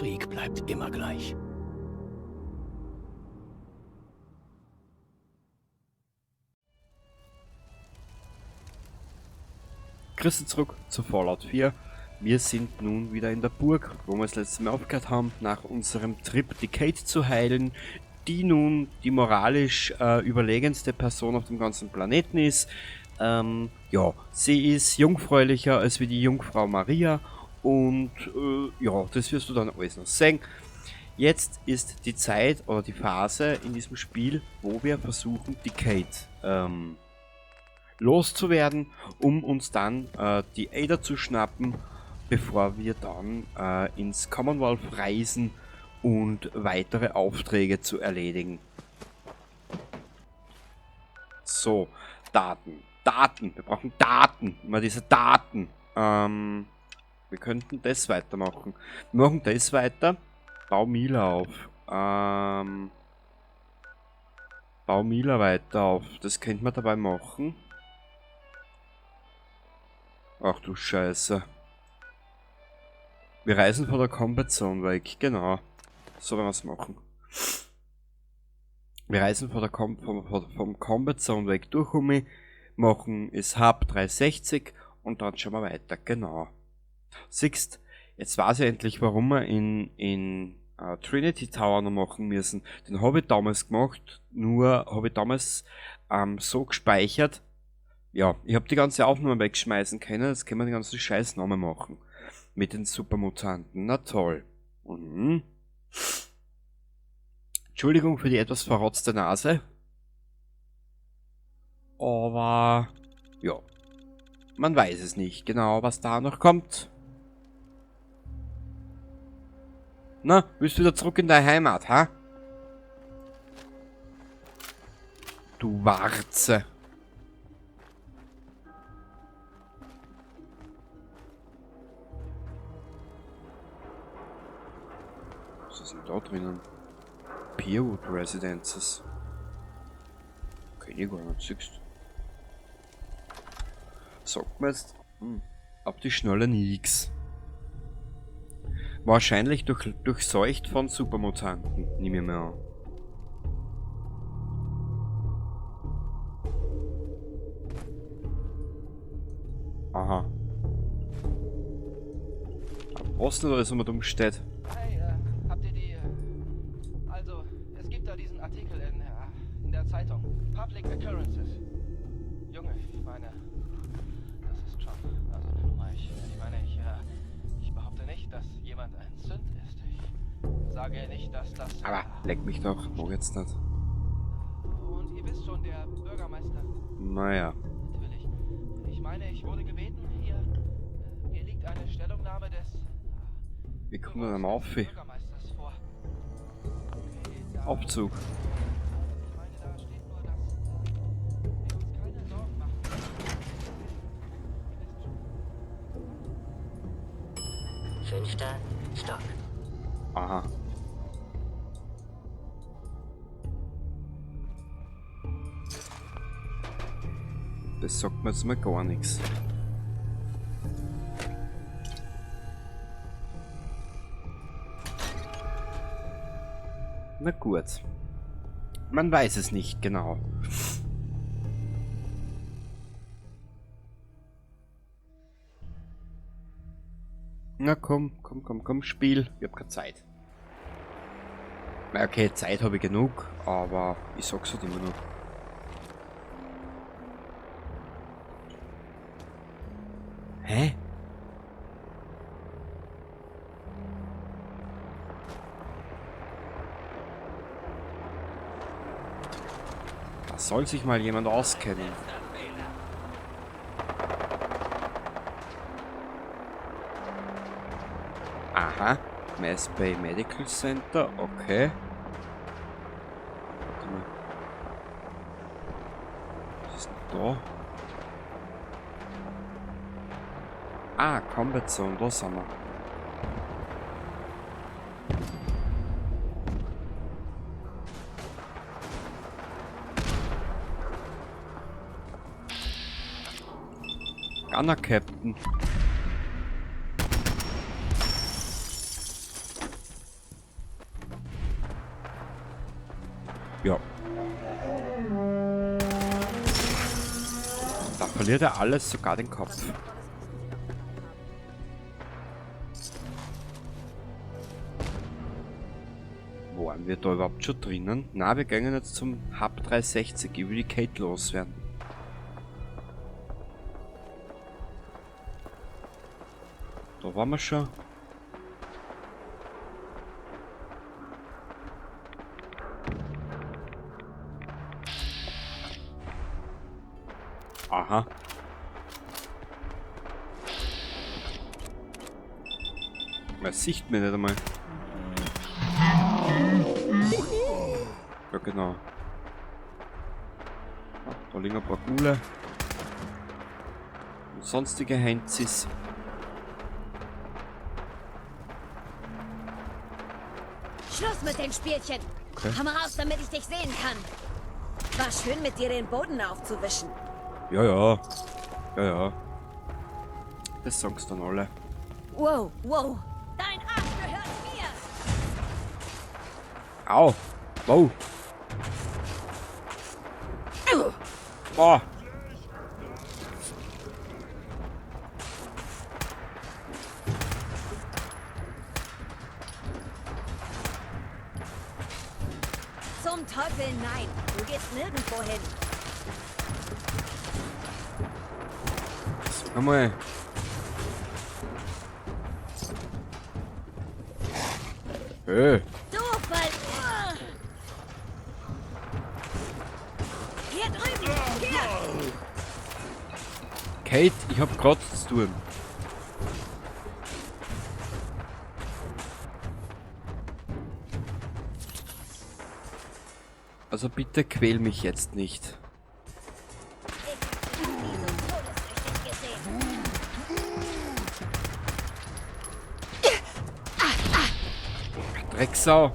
Krieg bleibt immer gleich. Grüße zurück zu Fallout 4. Wir sind nun wieder in der Burg, wo wir das letzte Mal aufgehört haben, nach unserem Trip die Kate zu heilen, die nun die moralisch überlegenste Person auf dem ganzen Planeten ist. Ja, sie ist jungfräulicher als wie die Jungfrau Maria und ja, das wirst du dann alles noch sehen. Jetzt ist die Zeit oder die Phase in diesem Spiel, wo wir versuchen, die Kate loszuwerden, um uns dann die Ada zu schnappen, bevor wir dann ins Commonwealth reisen und weitere Aufträge zu erledigen. So, Daten, Daten, wir brauchen Daten, immer diese Daten. Wir könnten das weitermachen. Wir machen das weiter. Bau Mila auf. Bau Mila weiter auf. Das könnte man dabei machen. Ach du Scheiße. Wir reisen von der Combat Zone weg, genau. So werden wir's machen. Wir reisen von der Com-, vom, vom, vom Combat Zone weg durch, Hummi, machen es Hub 360 und dann schauen wir weiter, genau. Siehst, jetzt weiß ich endlich, warum wir in Trinity Tower noch machen müssen. Den hab ich damals gemacht, nur hab ich damals so gespeichert. Ja, ich hab die ganze Aufnahme wegschmeißen können, jetzt können wir den ganzen Scheiß nochmal machen. Mit den Supermutanten, na toll. Entschuldigung für die etwas verrotzte Nase. Aber, ja, man weiß es nicht genau, was da noch kommt. Na, willst du wieder zurück in deine Heimat, ha? Du Warze. Was ist denn da drinnen? Pierwood Residences. Kenn ich gar nicht, siehst du. Sagt mir jetzt, auf die Schnelle nix. Wahrscheinlich durchseucht von Supermutanten, nehme ich mal an. Aha. Aber was denn da alles immer dumm steht? Hey, habt ihr die also, es gibt da diesen Artikel in der Zeitung. Public Occurrences. Junge, ich meine, das ist schon, also eine Nummer. Ich meine, ich behaupte nicht, dass jemand ein Sünd ist. Ich sage nicht, dass das, Aber leck mich doch, mag jetzt nicht. Und ihr wisst schon, der Bürgermeister. Naja. Natürlich. Ich meine, ich wurde gebeten, hier, mir liegt eine Stellungnahme des Wie kommt man denn auf? Bürgermeisters vor. Okay, da Abzug. Ich meine, da steht nur, dass wir uns keine Sorgen machen. Ihr wisst schon. 5. Stock. Aha. Das sagt mir jetzt mal gar nichts. Na gut. Man weiß es nicht genau. Na komm, komm, komm, komm, Spiel. Ich hab keine Zeit. Na okay, Zeit hab ich genug, aber ich sag's halt immer noch. Hä? Da soll sich mal jemand auskennen. Aha, Mass Bay Medical Center, okay. Warte mal. Was ist denn da? Ah, Combat Zone, da sind wir. Gunner Captain. Da verliert er alles, sogar den Kopf. Waren wir da überhaupt schon drinnen? Na, wir gehen jetzt zum Hub 360. Ich will die Kate loswerden. Da waren wir schon. Aha. Man sieht mich nicht einmal. Ja, genau. Da liegen ein paar Gule. Und sonstige Heinzis. Schluss mit den Spielchen. Okay. Komm raus, damit ich dich sehen kann. War schön, mit dir den Boden aufzuwischen. Ja, ja. Ja, ja. Das sagen's dann alle. Wow, wow. Dein Arsch gehört mir. Au! Wow! Boah! Zum Teufel, nein. Du gehst nirgendwo hin. Sag einmal. Hey. Du Fall. Hier drüben. Hier. Kate, ich hab grad zu tun. Also bitte quäl mich jetzt nicht. Ich hab dich noch nie so todessüchtig gesehen. Drecksau.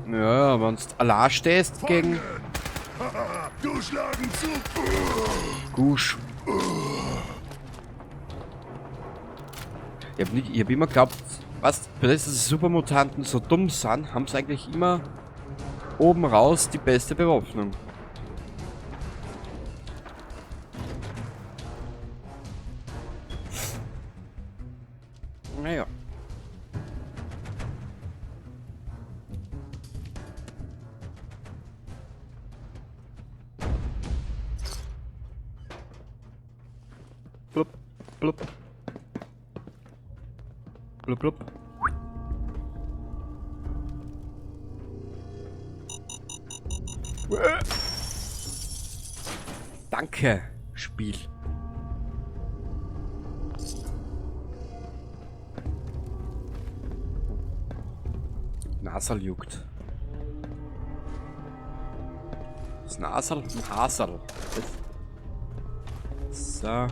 Ja, wenn du allein stehst gegen Du schlagen zu! Gusch. Ich hab immer geglaubt, was, für das, dass die Supermutanten so dumm sind, haben sie eigentlich immer oben raus die beste Bewaffnung. Naja. Blub, blub. Blub, blub. Danke, Spiel. Nasal juckt. Das Nasal? Ein Hasel. Das. So. Mein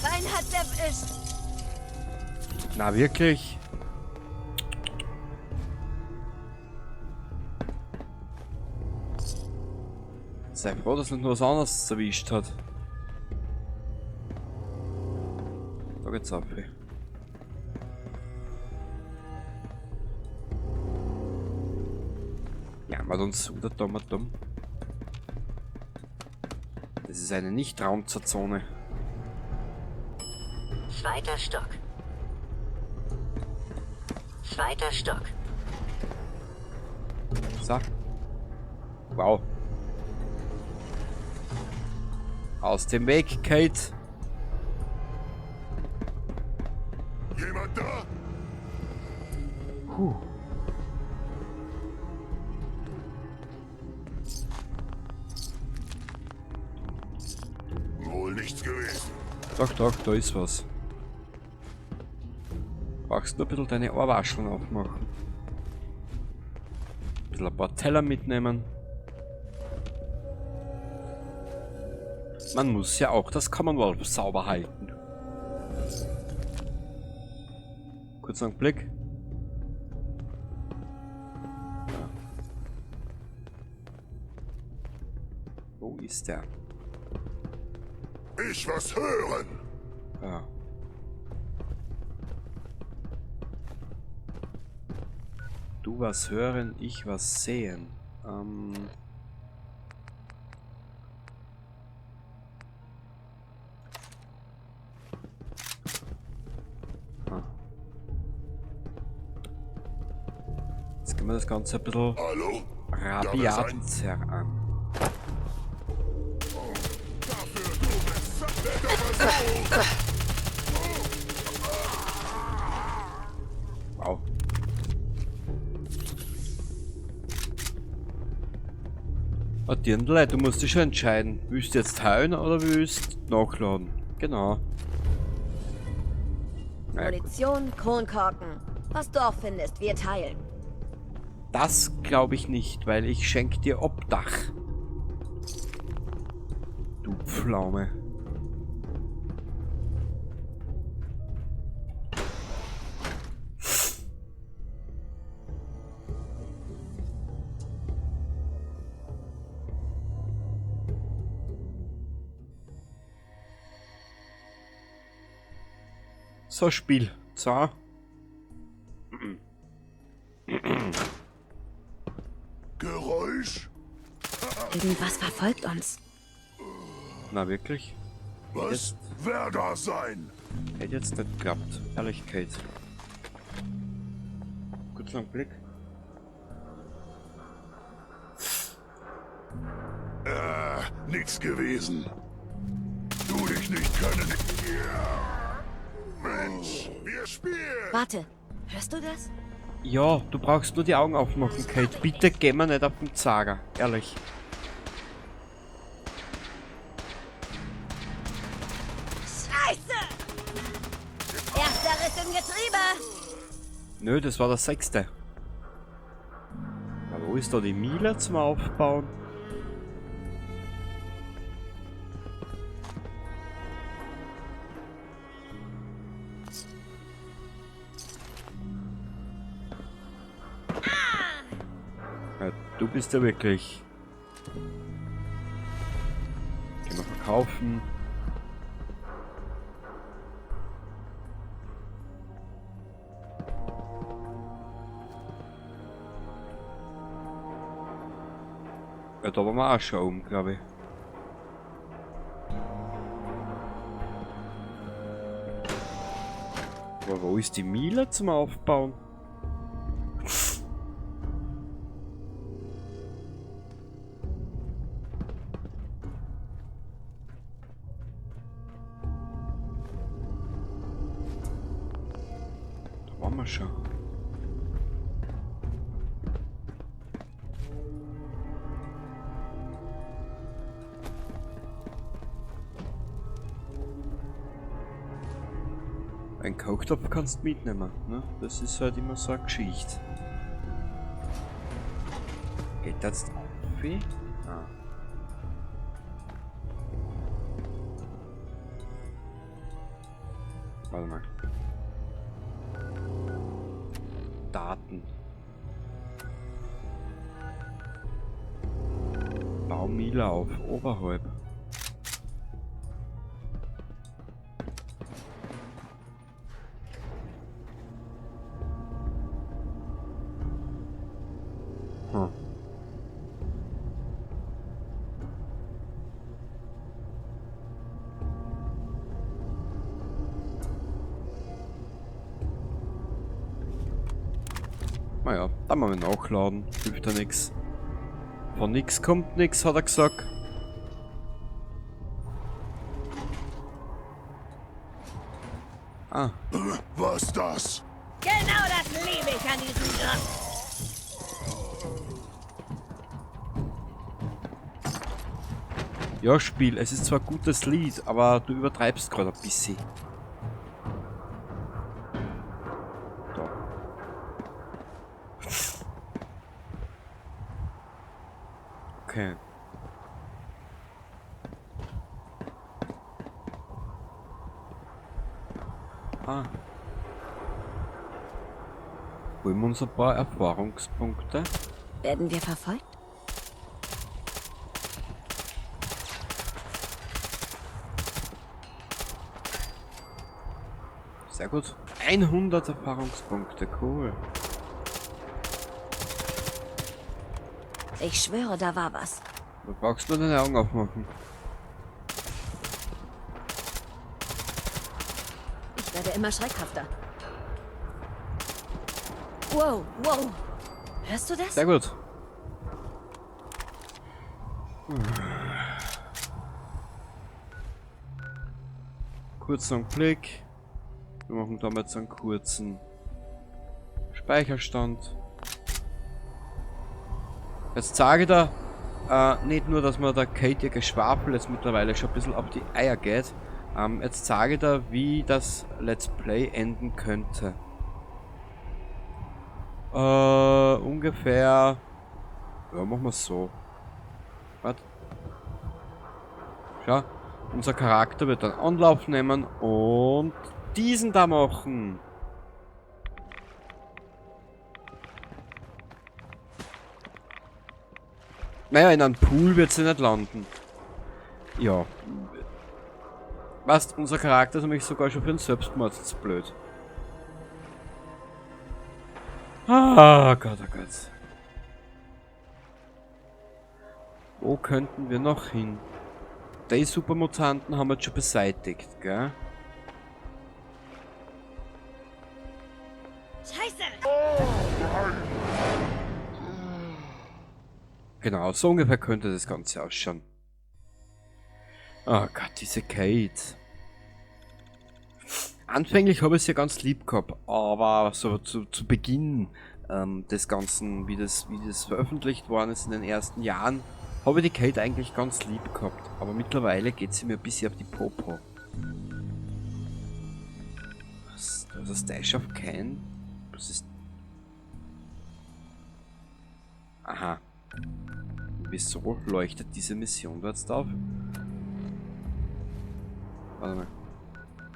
Bein hat's erwischt. Na wirklich? Sei froh, dass nicht nur was anderes erwischt hat. Da geht's ab. Ey. Ja, mal uns oder dumm, dumm. Das ist eine Nicht-Raumzone. Zweiter Stock. Zweiter Stock. So. Wow. Aus dem Weg, Kate. Jemand da? Puh. Wohl nichts gewesen. Doch, doch, da ist was. Brauchst nur ein bisschen deine Ohrwascheln aufmachen. Ein bisschen ein paar Teller mitnehmen. Man muss ja auch das Commonwealth sauber halten. Kurz einen Blick. Wo ist der? Ich was hören. Ja. Du was hören, ich was sehen. Jetzt gehen wir das Ganze ein bisschen Hallo? rabiater an. Wow. Ah, Dirndl, du musst dich schon entscheiden. Willst du jetzt heilen oder willst du nachladen? Genau. Na ja, gut. Munition, Kronkorken. Was du auch findest, wir teilen. Das glaube ich nicht, weil ich schenk dir Obdach. Du Pflaume. So, Spiel. So. Geräusch? Irgendwas verfolgt uns. Na wirklich? Was? Jetzt. Wer da sein? Hätte jetzt nicht geklappt. Ehrlichkeit. Kurz einen Blick. Nichts gewesen. Du dich nicht können. Ja. Mensch, wir spielen. Warte, hörst du das? Ja, du brauchst nur die Augen aufmachen, Kate. Bitte geh mir nicht auf den Zager. Ehrlich. Scheiße! Erster Riss im Getriebe! Nö, das war der 6. Na, wo ist da die Mila zum Aufbauen? Ja, du bist ja wirklich. Können wir verkaufen. Ja, da waren wir auch schon oben, glaub ich. Aber wo ist die Mila zum Aufbauen? Da waren wir schon. Ein Kochtopf kannst du mitnehmen, ne? Das ist halt immer so eine Geschichte. Geht das jetzt auf? Ah. Warte mal. Daten. Bau Mila auf, oberhalb. Naja, dann mal nachladen, hilft ja nix. Von nix kommt nix, hat er gesagt. Ah. Was das? Genau das liebe ich an diesem Job. Ja, Spiel, es ist zwar ein gutes Lied, aber du übertreibst gerade ein bisschen. Da. Okay. Ah. Holen wir uns ein paar Erfahrungspunkte. Werden wir verfolgt? Sehr gut. 100 Erfahrungspunkte, cool. Ich schwöre, da war was. Du brauchst nur deine Augen aufmachen. Ich werde immer schreckhafter. Wow, wow. Hörst du das? Sehr gut. Kurzer Blick. Wir machen damit so einen kurzen Speicherstand. Jetzt sage ich da, nicht nur, dass man der Kate ihr Geschwafel jetzt mittlerweile schon ein bisschen auf die Eier geht. Jetzt sage ich da, wie das Let's Play enden könnte. Ungefähr. Ja, machen wir's so. Warte. Schau. Unser Charakter wird dann Anlauf nehmen und diesen da machen. Naja, in einem Pool wird sie nicht landen. Ja. Was, unser Charakter ist nämlich sogar schon für den Selbstmord zu blöd. Ah, Gott, oh Gott. Wo könnten wir noch hin? Die Supermutanten haben wir jetzt schon beseitigt, gell? Scheiße! Genau, so ungefähr könnte das Ganze ausschauen. Oh Gott, diese Kate. Anfänglich habe ich sie ja ganz lieb gehabt, aber so zu Beginn des Ganzen, wie das veröffentlicht worden ist in den ersten Jahren, habe ich die Kate eigentlich ganz lieb gehabt. Aber mittlerweile geht sie mir ein bisschen auf die Popo. Was? Das ist Dash of Can? Was ist... Aha. Wieso leuchtet diese Mission da jetzt auf? Warte mal.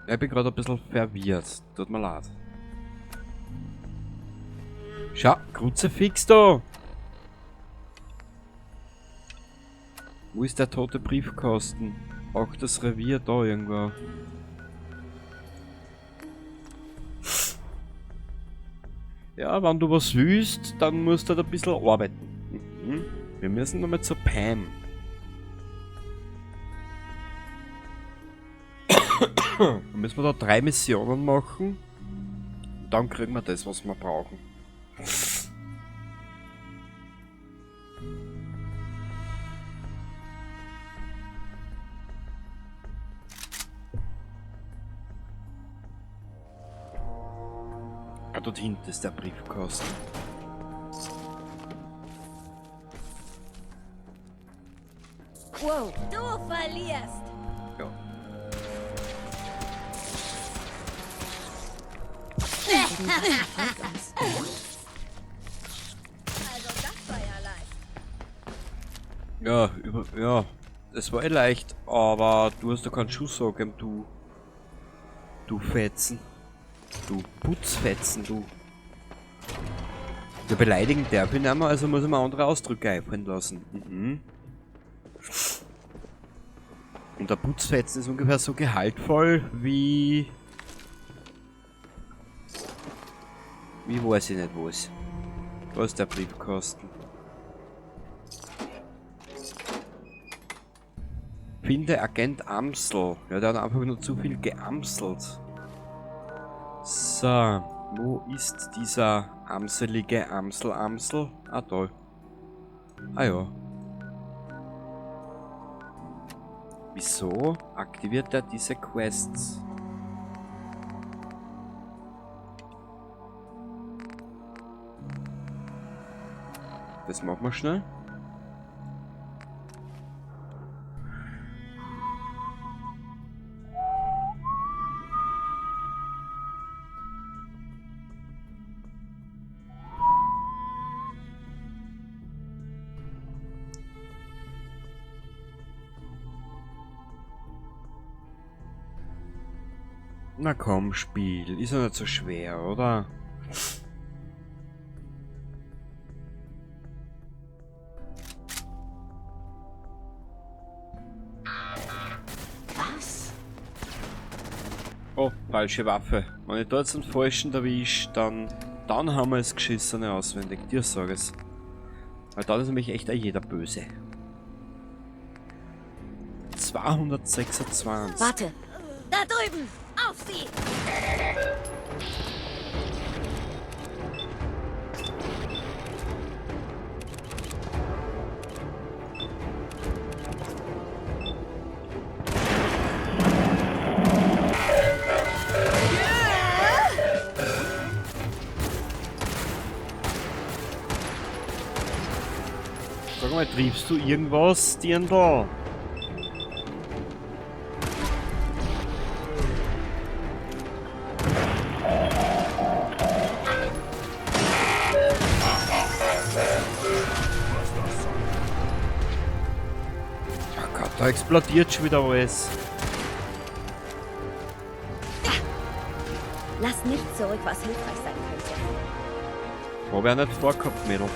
Ich bin gerade ein bisschen verwirrt. Tut mir leid. Schau, Kruzifix da! Wo ist der tote Briefkasten? Auch das Revier da irgendwo. Ja, wenn du was willst, dann musst du da ein bisschen arbeiten. Mhm. Wir müssen nochmal zur Pam. Dann müssen wir da 3 Missionen machen. Und dann kriegen wir das, was wir brauchen. Ah, dort hinten ist der Briefkasten. Wow, du verlierst! Ja. Also das war ja leicht. Ja, ja, das war eh leicht, aber du hast doch keinen Schuss angegeben, du Fetzen. Du Putzfetzen, du. Ja, beleidigen darf ich nicht mehr, also muss ich mir andere Ausdrücke einfallen lassen. Mhm. Und der Putzfetzen ist ungefähr so gehaltvoll wie... Wie weiß ich nicht was. Da ist der Briefkasten. Finde Agent Amsel. Ja, der hat einfach nur zu viel geamselt. So, wo ist dieser amselige Amsel-Amsel? Ah, da. Ah ja. Wieso aktiviert er diese Quests? Das machen wir schnell. Na komm, Spiel. Ist ja nicht so schwer, oder? Was? Oh, falsche Waffe. Wenn ich da jetzt einen falschen erwische, dann haben wir es Geschissene auswendig. Dir sag es. Weil dann ist nämlich echt auch jeder böse. 226. Warte. Da drüben! Auf sie! Sag mal, triebst du irgendwas, Dirndl? Oh Gott, da explodiert schon wieder alles. Lass nicht zurück, was hilfreich sein könnte. Hab ich auch nicht vorgehabt, Mädel.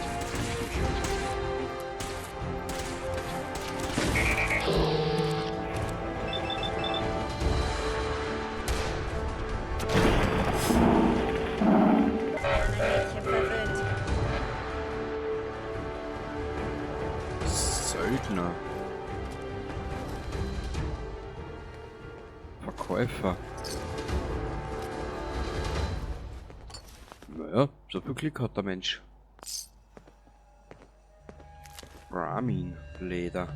Söldner. Verkäufer. Naja, so viel Glück hat der Mensch. Brahmin-Leder.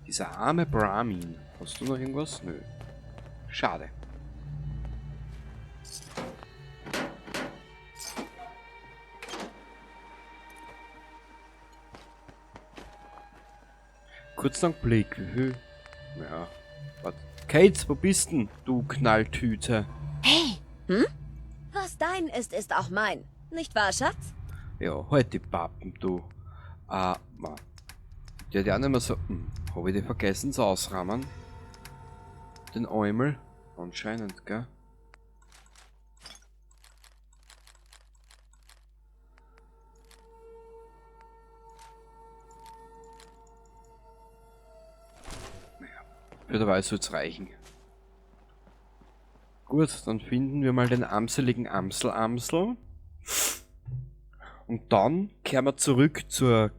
Dieser arme Brahmin. Hast du noch irgendwas? Nö. Schade. Kurz noch Blick. Wie viel? Ja. Warte. Kate, wo bist denn, du Knalltüte? Hey! Hm? Was dein ist, ist auch mein. Nicht wahr, Schatz? Ja, halt die Pappen, du. Ah, ma. Der hat ja auch nicht mehr so. Hab ich die vergessen zu ausrahmen? Den Eumel? Anscheinend, gell? Naja, für dabei soll's reichen. Gut, dann finden wir mal den amseligen Amsel-Amsel. Und dann kehren wir zurück zur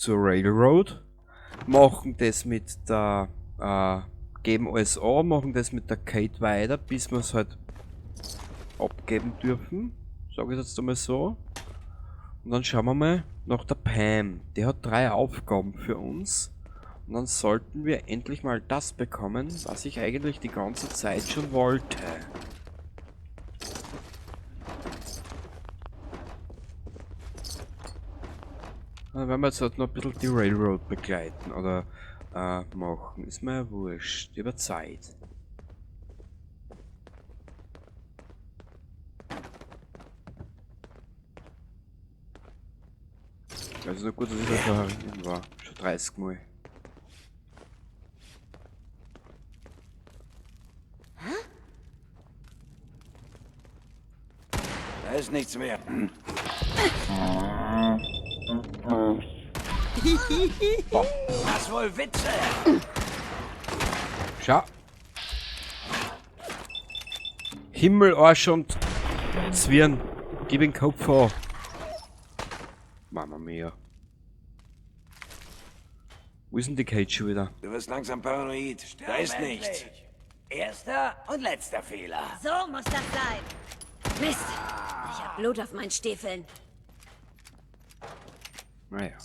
Railroad. Machen das mit der, geben alles an, machen das mit der Kate weiter, bis wir's halt abgeben dürfen. Sag ich jetzt einmal so. Und dann schauen wir mal nach der Pam. Die hat 3 Aufgaben für uns. Und dann sollten wir endlich mal das bekommen, was ich eigentlich die ganze Zeit schon wollte. Dann werden wir jetzt halt noch ein bisschen die Railroad begleiten oder machen. Ist mir ja wurscht. Über Zeit. Also nur gut, dass ich da schon war. Schon 30 Mal. Da ist nichts mehr. Was wohl Witze? Schau. Himmel, Arsch und Zwirn. Gib den Kopf an. Mama mia. Wo ist denn die Kate schon wieder? Du wirst langsam paranoid. Da ist nichts. Erster und letzter Fehler. So muss das sein. Mist. Ich hab Blut auf meinen Stiefeln. Naja.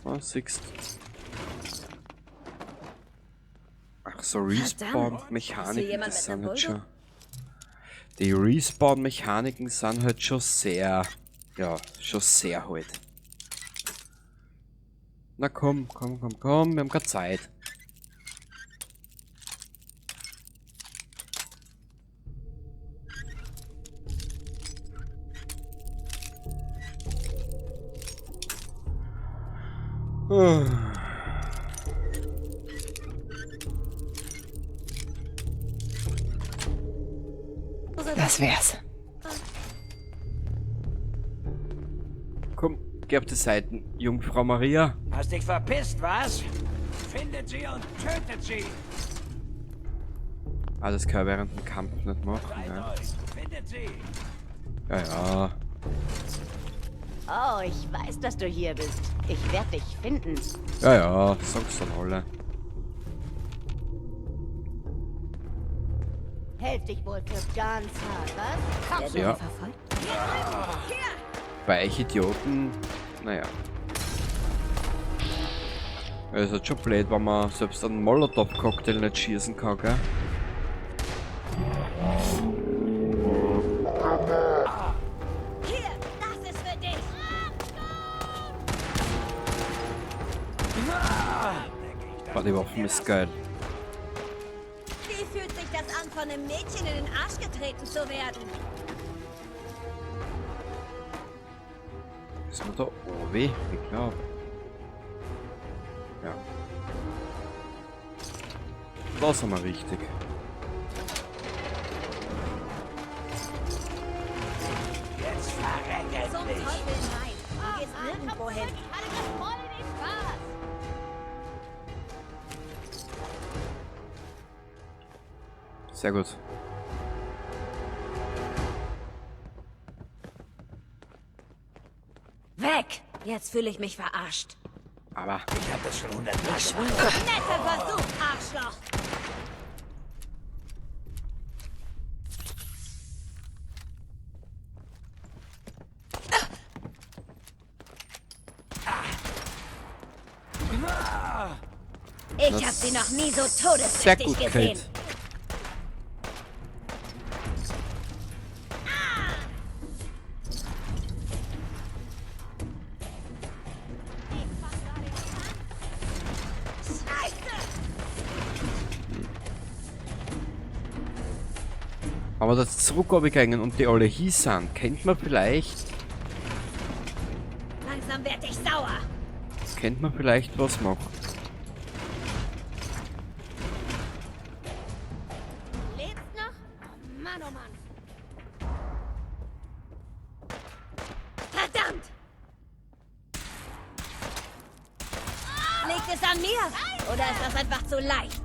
Was siehst? Ach so, Respawn-Mechaniken, das sind halt schon... Die Respawn-Mechaniken sind halt schon sehr... Ja, schon sehr halt. Na komm, komm, komm, komm, wir haben keine Zeit. Das wär's. Komm, Geh auf die Seiten, Jungfrau Maria. Hast dich verpisst, was? Findet sie und tötet sie. Ah, das kann ich während dem Kampf nicht machen, ja. Findet sie. Ja, ja. Oh, ich weiß, dass du hier bist. Ich werde dich finden. Ja, ja, sag's dann alle. Helf dich wohl für ganz hart, was? Ja. Bei euch Idioten, naja. Ja, ist halt schon blöd, wenn man selbst einen Molotow-Cocktail nicht schießen kann, gell? Hier, das ist für dich. Boah, die Waffen ist geil. Wie fühlt sich das an, von einem Mädchen in den Arsch getreten zu werden? Ist man da oben? Ich glaube. Ja. Da sind wir richtig. Jetzt verreck Zum endlich. Teufel, nein. Du gehst nirgendwo hin. Sehr gut. Weg! Jetzt fühle ich mich verarscht. Aber Ich hab das schon hundertmal gemacht. Netter Versuch, Arschloch! Ich hab sie noch nie so sehr todessüchtig gut, gesehen. Kate. Scheiße! Aber das zurückgegangen und die alle hier sind, kennt man vielleicht, Langsam werd ich sauer. kennt man vielleicht was machen. Lebst noch? Oh Mann, oh Mann. Verdammt! Liegt es an mir? Oder ist das einfach zu leicht?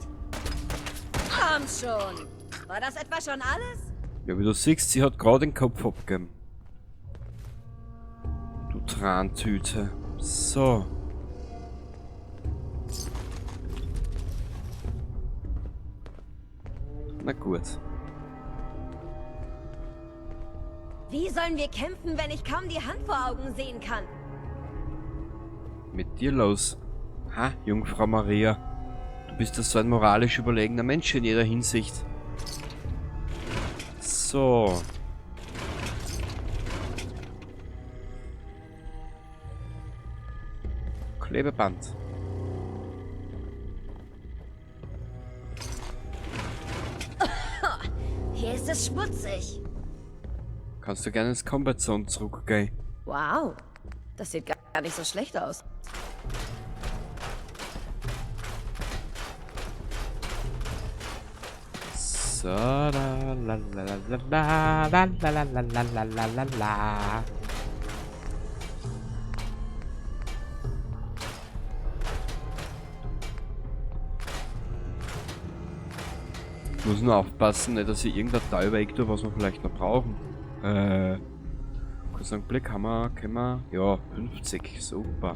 Komm schon! War das etwa schon alles? Ja, wie du siehst, sie hat gerade den Kopf abgegeben. Du Trantüte. So. Na gut. Wie sollen wir kämpfen, wenn ich kaum die Hand vor Augen sehen kann? Mit dir los. Ha, Jungfrau Maria. Du bist ja so ein moralisch überlegener Mensch in jeder Hinsicht. So. Klebeband. Hier ist es schmutzig. Kannst du gerne ins Combat Zone zurückgehen. Wow, das sieht gar nicht so schlecht aus. So, la la la la la la la la la la la la la. Muss nur aufpassen, nicht, dass ich irgendein Teil weg tue, was wir vielleicht noch brauchen. Kurz einen Blick, haben wir, können wir, ja, 50, super.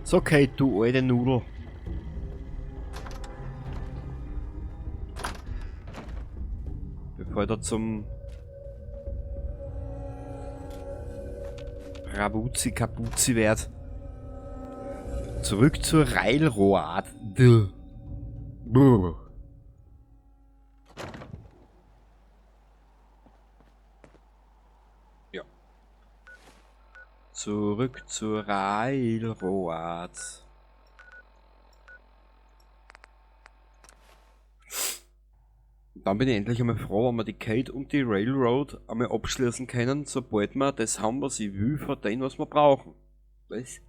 So, Kate, du alte Nudel. Bevor ich da zum Rabuzi Kapuzi werd. Zurück zur Railroad. Buh. Ja. Zurück zur Railroad. Dann bin ich endlich einmal froh, wenn wir die Kate und die Railroad einmal abschließen können, sobald wir das haben, was ich will, von dem, was wir brauchen. Was?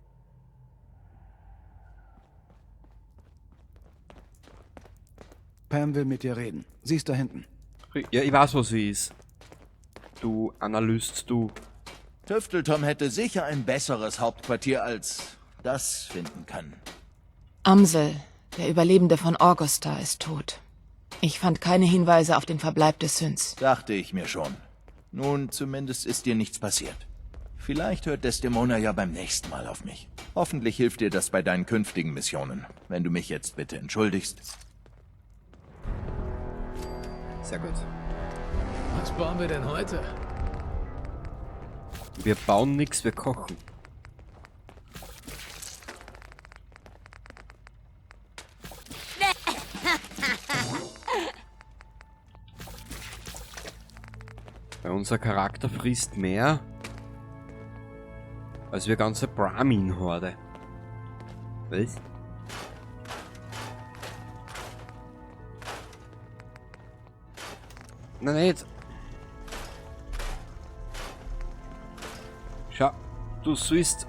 Pam will mit dir reden. Sie ist da hinten. Ja, ich weiß, was sie ist. Du Analyst, du. Tüfteltom hätte sicher ein besseres Hauptquartier als das finden können. Amsel, der Überlebende von Augusta, ist tot. Ich fand keine Hinweise auf den Verbleib des Synths. Dachte ich mir schon. Nun, zumindest ist dir nichts passiert. Vielleicht hört Desdemona ja beim nächsten Mal auf mich. Hoffentlich hilft dir das bei deinen künftigen Missionen. Wenn du mich jetzt bitte entschuldigst. Sehr gut. Was bauen wir denn heute? Wir bauen nichts, wir kochen. Weil unser Charakter frisst mehr als wir ganze Brahmin-Horde. Was? Nein, nicht. Schau, du sollst.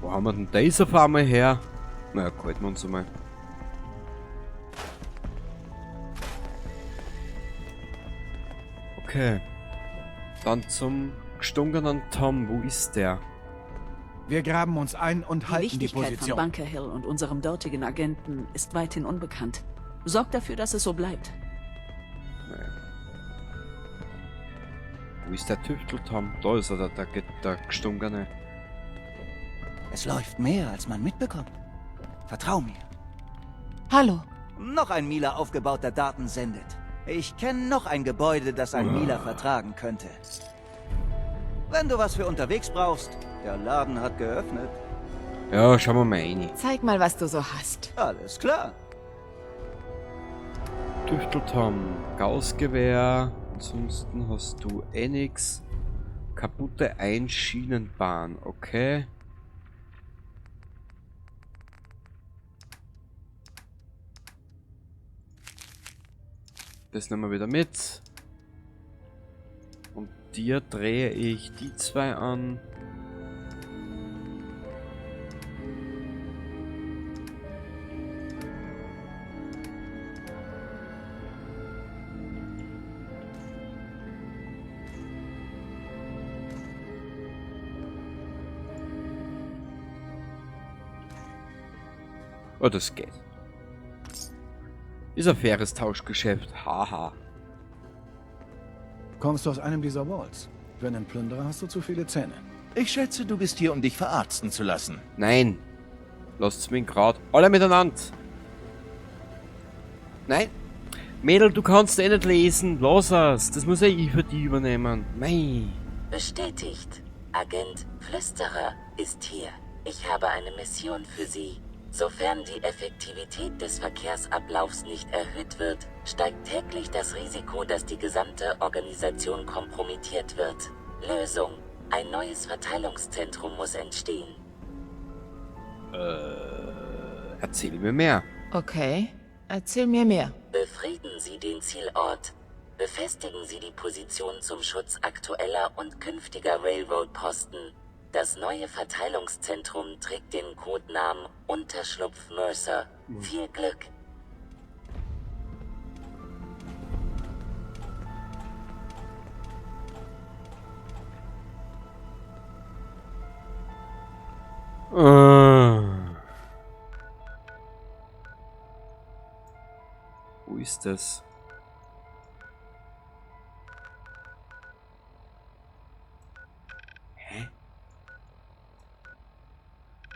Wo haben wir denn das auf einmal her? Naja, halten wir uns einmal. Okay. Dann zum gestungenen Tom. Wo ist der? Wir graben uns ein und Die halten die Wichtigkeit von Position. Bunker Hill und unserem dortigen Agenten ist weithin unbekannt. Sorgt dafür, dass es so bleibt. Naja. Wo ist der Tüftel-Tom? Da ist er, der gestungene. Es läuft mehr, als man mitbekommt. Vertrau mir. Hallo. Noch ein Mila aufgebauter Daten sendet. Ich kenne noch ein Gebäude, das ein Mila vertragen könnte. Wenn du was für unterwegs brauchst, der Laden hat geöffnet. Ja, schauen wir mal rein. Zeig mal, was du so hast. Alles klar. Tüftel-Tom, Gaussgewehr. Ansonsten hast du eh nix. Kaputte Einschienenbahn, okay. Das nehmen wir wieder mit. Und dir drehe ich die zwei an. Oh, das geht. Ist ein faires Tauschgeschäft. Haha. Kommst du aus einem dieser Vaults? Für einen Plünderer hast du zu viele Zähne. Ich schätze, du bist hier, um dich verarzten zu lassen. Nein. Lasst's mich grad. Alle miteinander. Nein. Mädel, du kannst eh nicht lesen. Lass es. Das muss eh ich für die übernehmen. Mei. Bestätigt. Agent Flüsterer ist hier. Ich habe eine Mission für Sie. Sofern die Effektivität des Verkehrsablaufs nicht erhöht wird, steigt täglich das Risiko, dass die gesamte Organisation kompromittiert wird. Lösung. Ein neues Verteilungszentrum muss entstehen. Erzähl mir mehr. Okay. Erzähl mir mehr. Befrieden Sie den Zielort. Befestigen Sie die Position zum Schutz aktueller und künftiger Railroad-Posten. Das neue Verteilungszentrum trägt den Codenamen Unterschlupf Mercer. Viel Glück! Wo ist das? Hä?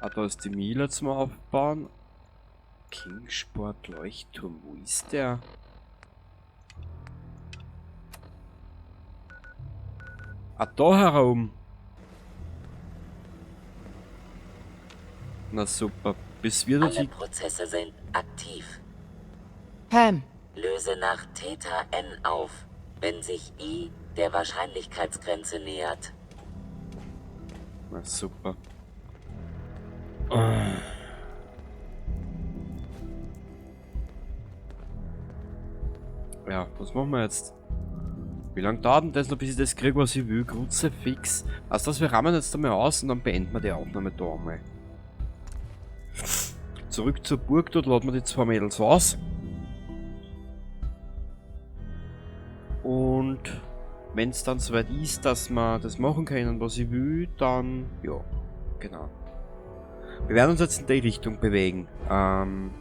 Ah, da ist die Mila zum Aufbauen. Kingsport Leuchtturm, wo ist der? Ah, da herum. Na super, bis wir Alle die... Prozesse sind aktiv. Pam. Löse nach Theta N auf, wenn sich I der Wahrscheinlichkeitsgrenze nähert. Na super. Ja, was machen wir jetzt? Wie lange dauert denn das noch, bis ich das kriege, was ich will? Kruzifix. Also das, wir rammen jetzt einmal aus und dann beenden wir die Aufnahme da einmal. Zurück zur Burg, dort laden wir die zwei Mädels aus. Und wenn es dann soweit ist, dass wir das machen können, was ich will, dann, ja, genau. Wir werden uns jetzt in die Richtung bewegen.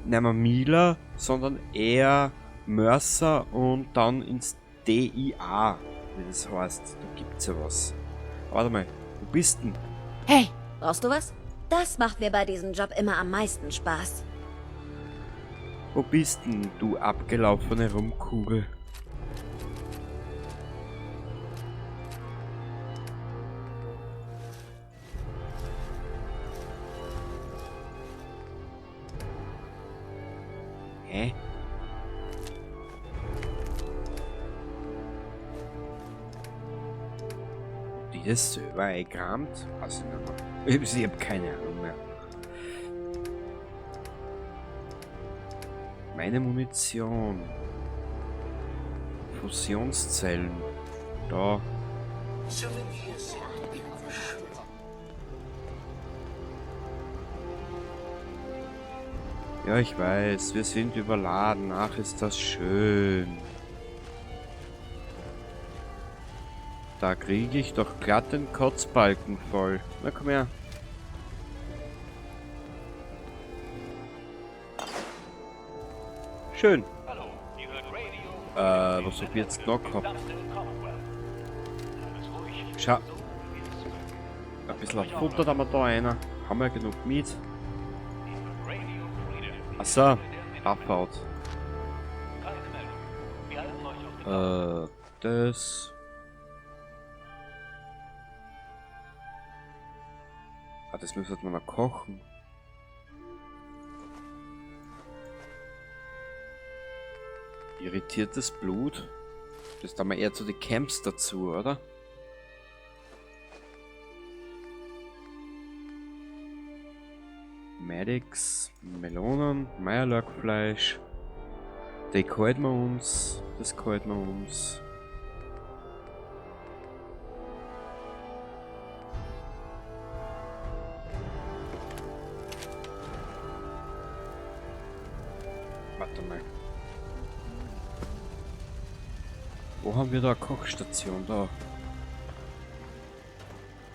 Nicht mehr Mila, sondern eher Mercer und dann ins DIA, wie das heißt. Da gibt's ja was. Warte mal, wo bist denn? Hey, brauchst du was? Das macht mir bei diesem Job immer am meisten Spaß. Wo bist denn, du abgelaufene Rumkugel? Hä? Ob die das selber eingerammt? Weiß ich nicht mehr. Ich hab keine Ahnung mehr. Meine Munition. Fusionszellen. Da. Souvenirs sind immer schön. Ja, ich weiß, wir sind überladen. Ach, ist das schön. Da kriege ich doch glatt den Kotzbalken voll. Na, komm her. Schön. Was hab ich jetzt noch gehabt? Schau. Ein bisschen Futter da haben wir da einer. Haben wir genug mit. Achso, Abbaut. Das. Ah, das müssen wir noch kochen. Irritiertes Blut. Das da mal eher zu den Camps dazu, oder? Medics, Melonen, Meierlurkfleisch. Die halten wir uns. Das halten wir uns. Warte mal. Wo haben wir da eine Kochstation? Da.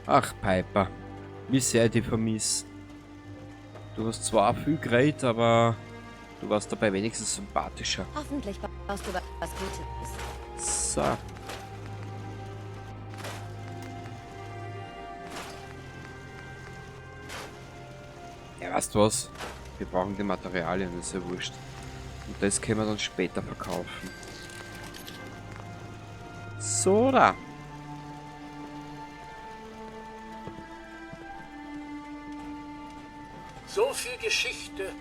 Ach, Piper. Wie sehr ich dich vermiss. Du hast zwar auch viel geredet, aber du warst dabei wenigstens sympathischer. Hoffentlich baust du was Gutes. So. Ja, weißt du was? Wir brauchen die Materialien, das ist ja wurscht. Und das können wir dann später verkaufen. So, da. So viel Geschichte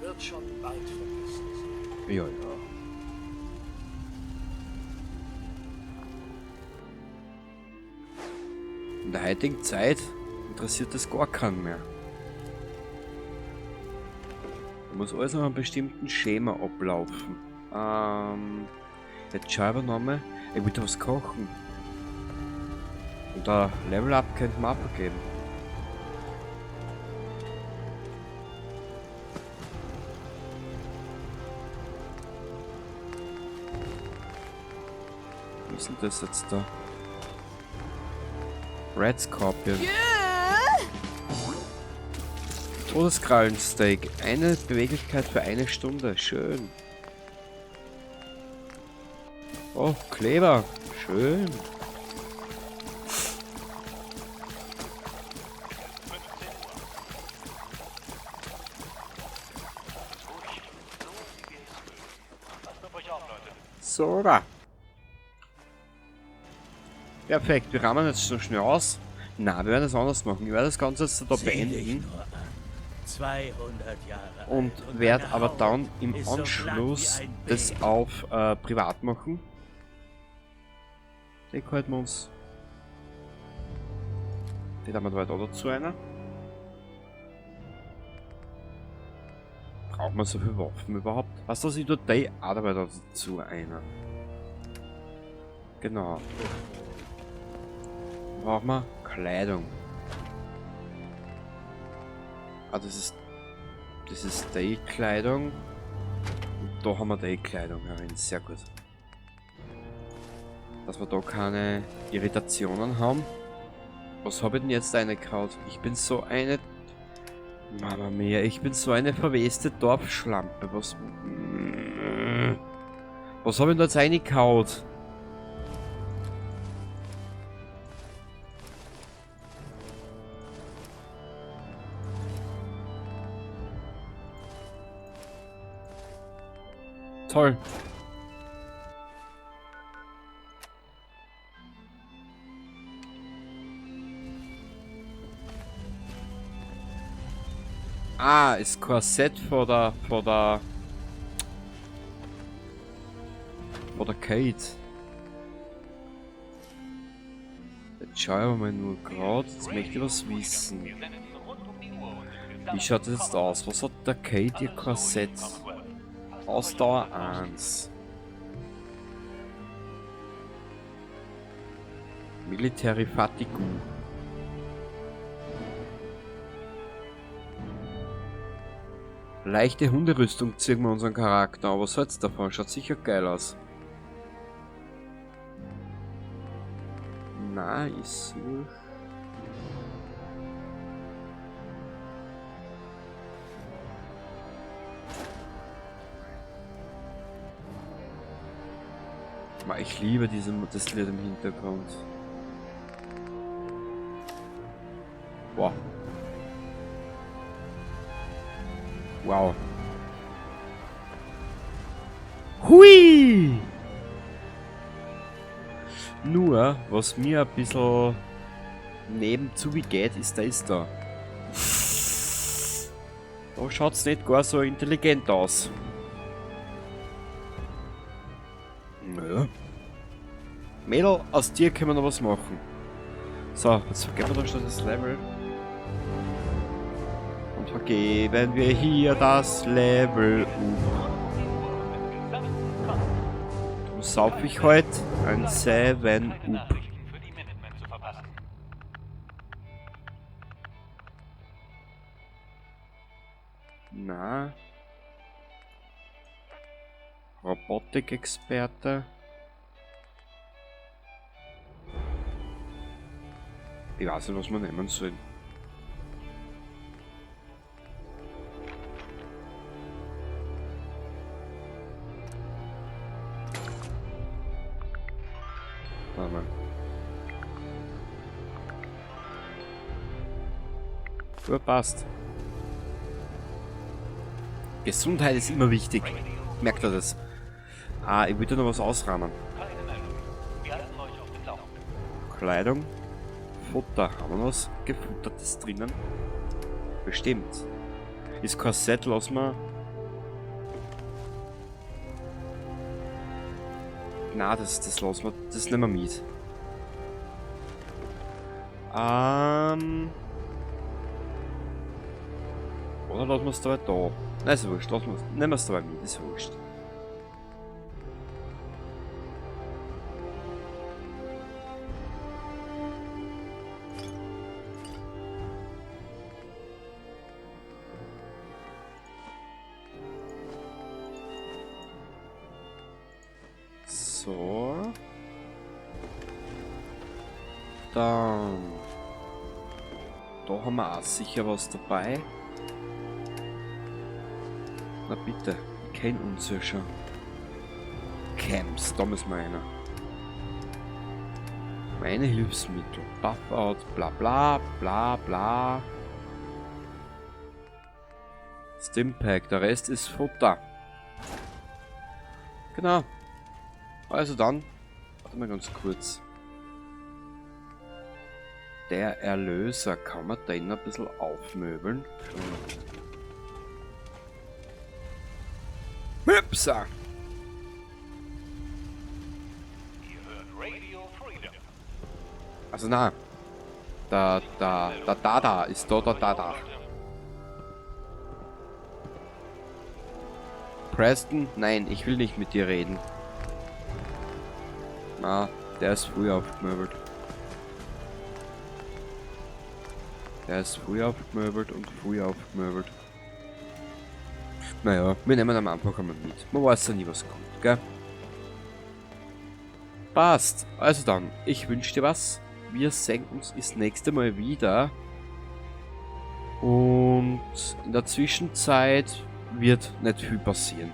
wird schon bald vergessen sein. Ja, ja. In der heutigen Zeit interessiert das gar keinen mehr. Da muss alles nach einem bestimmten Schema ablaufen. Jetzt schau ich aber nochmal. Ich will da was kochen. Und da Level Up könnte man abgeben. Was ist denn das jetzt da? Red Scorpion. Todeskrallensteak. Eine Beweglichkeit für eine Stunde. Schön. Oh, Kleber. Schön. So, da. Perfekt, wir rammen jetzt so schnell aus. Na, wir werden das anders machen. Ich werde das Ganze jetzt da Seh dich beenden. nur an. 200 Jahre Und alt und werde deine aber Haut dann im ist so glatt Anschluss wie ein das Baby. auf privat machen. Den halten wir uns. Den haben wir da weiter dazu einer. Braucht man so viele Waffen überhaupt? Was das ich tue, die auch dabei dazu einer. Genau. Brauchen wir Kleidung. Ah, das ist Das ist die Kleidung. Und da haben wir die Kleidung herin. Sehr gut. Dass wir da keine Irritationen haben. Was habe ich denn jetzt reingehauen? Ich bin so eine... Mama mia, ich bin so eine verweste Dorfschlampe. Was... Was habe ich denn da jetzt reingehauen? Toll. Ah, ist Korsett vor der Kate. Jetzt schau ich mal nur gerade. Jetzt möchte ich was wissen. Wie schaut das jetzt aus? Was hat der Kate ihr Korsett? Ausdauer 1. Military Fatigue. Leichte Hunderüstung ziehen wir unseren Charakter, aber was soll's davon? Schaut sicher geil aus. Na, ich suche. Ich liebe das Lied im Hintergrund. Wow. Wow. Hui! Nur, was mir ein bisschen nebenzu wie geht, ist der ist da. Da schaut's nicht gar so intelligent aus. Naja. Mädel, aus dir können wir noch was machen. So, jetzt vergeben wir da schon das Level. Und vergeben wir hier das Level up. Darum sauf ich heute ein 7 up. Na. Robotik-Experte. Ich weiß nicht, was wir nehmen sollen. Warte mal. Gut, passt. Gesundheit ist immer wichtig. Merkt ihr das? Ah, ich würde noch was ausrahmen. Kleidung. Futter. Haben wir noch was Gefuttertes drinnen? Bestimmt. Ist Korsett, lass mal. Na, das lassen wir. Das nehmen wir mit. Oder lassen wir es dabei da? Nein, ist wurscht. Nehmen wir es dabei mit, ist wurscht. So. Dann. Da haben wir auch sicher was dabei. Na bitte, ich kenn uns ja schon. Camps, da müssen wir einer. Meine Hilfsmittel. Buff-out, bla bla bla bla. Stimpack, der Rest ist Futter. Genau. Also dann, warte mal ganz kurz. Der Erlöser, kann man den ein bisschen aufmöbeln? Hüpsa! Also na, da, da, da, da, da, ist da, da, da, da. Preston? Nein, ich will nicht mit dir reden. Na, der ist früh aufgemöbelt. Der ist früh aufgemöbelt und früh aufgemöbelt. Naja, wir nehmen am Anfang einmal mit. Man weiß ja nie, was kommt, gell? Passt. Also dann, ich wünsche dir was. Wir sehen uns das nächste Mal wieder. Und in der Zwischenzeit wird nicht viel passieren.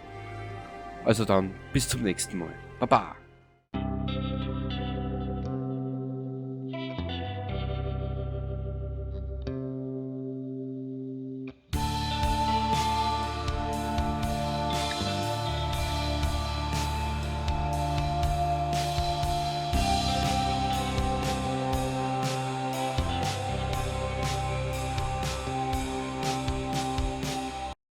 Also dann, bis zum nächsten Mal. Baba.